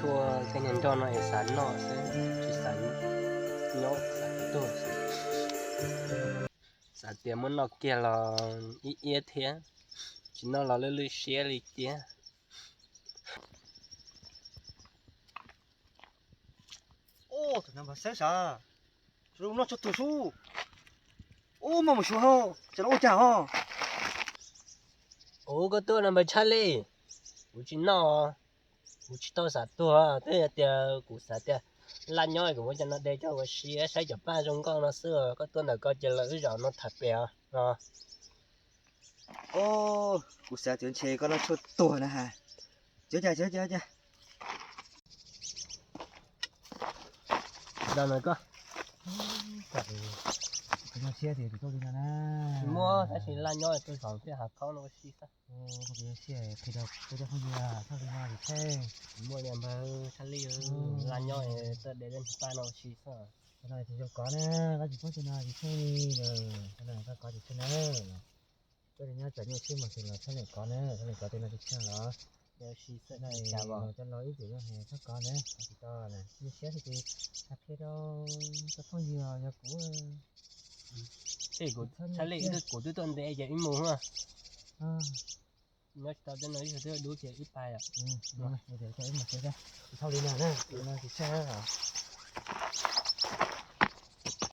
Ua tej nyuag nroj no es xav noj xwb, tsis xav nyob xav tuag xwb. Xav tias muab noj kiag los ib iab thiab, tsis noj los lwj lwj siab li thiab. Tus no mas xeeb sav, noj tshaj tuag sub. Ub, maj mus suav ho, tsam no ua cas ho. Ub, koj tuaj no npawg Tshaj Lij, kuv tsis noj, kuv tsis tau xav tuag, twb yog tias kuv xav tias laj nyob kuv muab cov no de coj ua si saib cov paj zoo nkauj no xwb. Koj tuaj ntawm ko ces lawv wb zaum no tham pem os no. Kuv xav tias ntshe koj noj tshuaj tuag na has. Cov cas cov cas cas. Zaum no koj tsis muaj tab sis laj nyob tuaj zaum thiaj hav khaub no ua si xwb. Kuv cov phooj ywg txhob li no tsis tshaj. Muaj niam npawg Tshaj Lij, laj nyob tuaj de tej paj no ua si xwb. Qhov no tsis zoo kov na, koj tsis pub tsis no tsis tshaj li. Qhov no koj kov tsis tshaj na. Koj nyob tsam nyuaj siab mas tsis los tshaj niam kov na, tshaj niam kov tej no tsis tshaj los. Cov laus ib txwm yeej hais txhob kov na, kov tsis tau na, nyuaj siab xwb ces hais qhia rau cov phooj ywg yog kuv. Tshaj li kuv twb tuaj ntev ces wb mus. Nyob tsis tau tej no ib tug twb dub ces wb pais os. Tsis tshaj li no na, no tsis tshaj os.